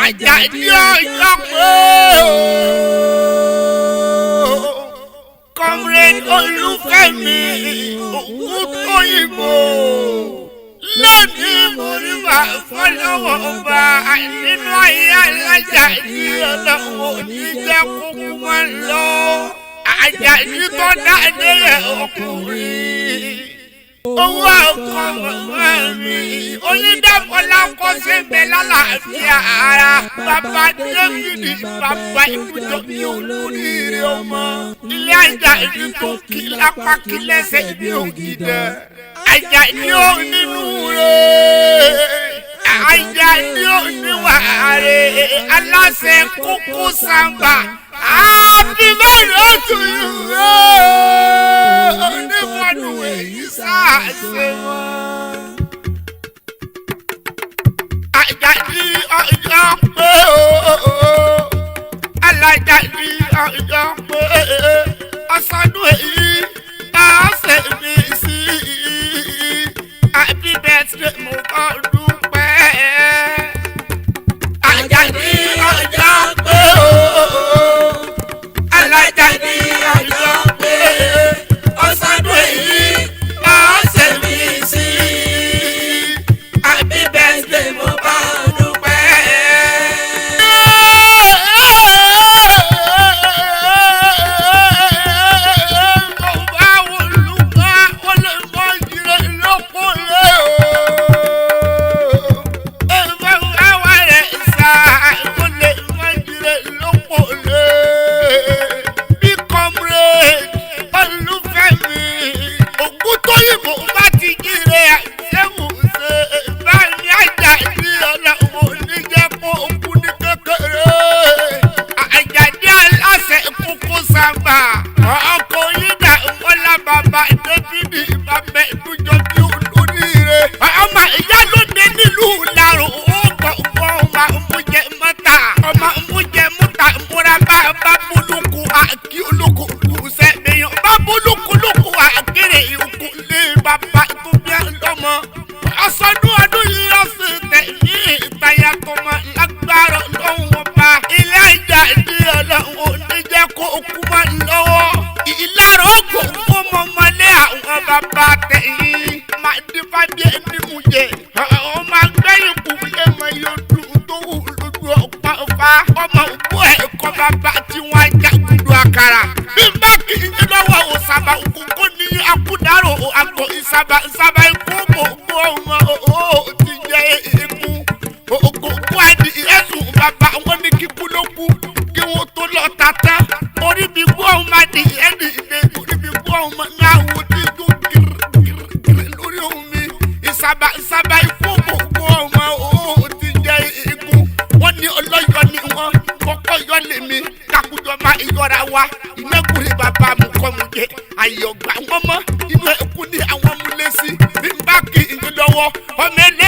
Àjàdí ọjọ́ pé o. Comrade Olúfẹ́mi Ògúntóyìnbó. Lónìí mo rí wà fọlọ́wọ́ ọba nínú ayé alájàdí ọlọ́wọ́ oníjẹ́ kúkú máa ń lọ. Àjàdí tó dáadé rẹ̀ ọkùnrin. Owó ọkọ màmá mi onídàbọ̀lá kọ́ sẹ́ńbẹ̀ lálàáfíà ara. Bàbá David bàbá ibùdó ní olóríire ọmọ. Ilé Àjàdí tó kí lápá kí lẹ́sẹ̀ bí ògìdẹ. Àjàdí ò nínú rẹ̀. Àjàdí ò níwà rẹ̀. Aláṣẹ Kókó Sàmbà. Happy birthday to you. Onífọ̀nù èyí sáà ṣe wọ́n. Àjàdí ọjọ́ pé o. Alájàdí ọjọ́ pé ọ̀sánú èyí ọ̀sẹ̀ mi sí. Happy birthday mo kọ́ dúpẹ́. Àjàdí ọjọ́ pé o. Alájàdí ọjọ́ pé ọ̀sánú èyí ọ̀sẹ̀ mi sí. Happy birthday mo bá dúpẹ́. Mo bá olùkọ́ olùkọ́ jìrè lókùnlé o. Ẹ̀fọ́ àwa rẹ̀ sá olùkọ́ jìrè lókùnlé. Bí comrade Olúfẹ́mi Ògúntóyìnbó bá ti jìrè àṣẹ́wùsẹ̀ bá ní Àjàdí ọlọ́wọ́ oníjẹ́ kó kú ní kékeré. Àjàdí aláṣẹ Kókó Sàmbà ọkọ̀ yídà wọlá bàbá David bàbá ìdújọ bí olóríire. Ọmọ ìyálóde nílùú Ìlaró ó gbọ̀ngbọ̀n ọmọ mújẹ mọ́ta ọmọ mújẹ múta múra bá bá bólúkú àkí olóko kùsẹ́ mẹ́yàn bá bólúkú lóko àkéré ìkú lé bàbá tó bí lọ́mọ. Ọ̀sọ́dún ọdún yìí ọ̀sìn tẹ̀mí ìtayà tọmọ lágbára lọ́wọ́ ọba. Ilé Àjàdí ọlọ́run oníjẹ́ kó kú mọ́ lọ́wọ́. Ìlàrọ̀ ògùn kó mọ̀mọ́lé àwọn bàbá tẹ̀yìn. Máa dífá bí ẹni mú jẹ. Ọmọ agbẹ́yìn kù lè mọ yóò dùn tó wù lójú ọ̀pá ọ̀fà. Ọmọ ògbó ẹ̀kọ́ bàbá tí wọ́n á já gudu àkàrà. Bí n bá kì í ní lọ́wọ́ òsàbà òkùnkùn ní akúdàrò àgọ́ ìsàbà ìsàbà ikú mọ̀ ọmọ òó ti jẹ ikú. Ògùnkùn àdì ẹ̀sùn bàbá wọn ní kíkú ló kú kí wọ́n tó lọ tata. Orí mi gbọ́ ọmọ àdì ẹ̀dì ìdè orí mi gbọ́ ọmọ náà wò ní ijó gírígírí lórí omi. Ìsàbà ìsàbà ikú mọ̀ ọmọ òó ti jẹ ikú. Wọ́n ní ọlọ́yọ̀ ni wọ́n kọ́kọ́ yọ lèmi kakujọ máa yọra wa. Ìnákùrẹ́ bàbá mu kọ́ mu jẹ àyè ọgbà wọn mọ́ inú ẹ̀kú ní àwọn múlẹ́sí bí n bá kí n lọ́wọ́ ọmọ ẹlẹ́.